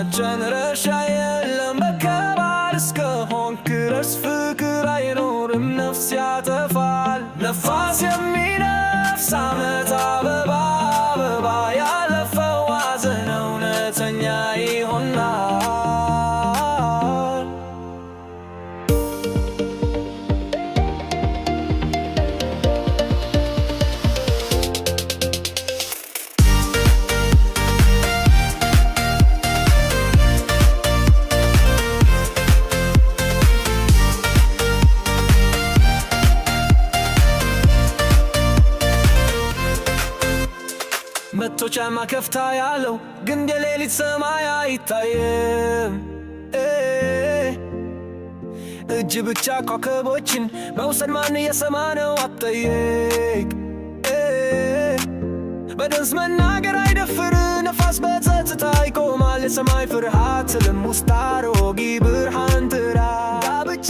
መጨረሻ የለም። በከባድ እስከሆንክ ድረስ ፍቅር አይኖርም፣ ነፍስ ያጠፋል። ነፋስ የሚነፍስ ዓመት አበባ አበባ ያለፈው ሐዘን እውነተኛ ይሆናል። መቶ ጫማ ከፍታ ያለው ግን የሌሊት ሰማይ አይታይም። እጅ ብቻ ኮከቦችን መውሰድ ማን እየሰማ ነው? አትጠይቅ። በድምፅ መናገር አይደፍር፣ ነፋስ በጸጥታ ይቆማል። የሰማይ ፍርሃት ህልም ውስጥ አሮጌ ብርሃን ጥራ። ጋብቻ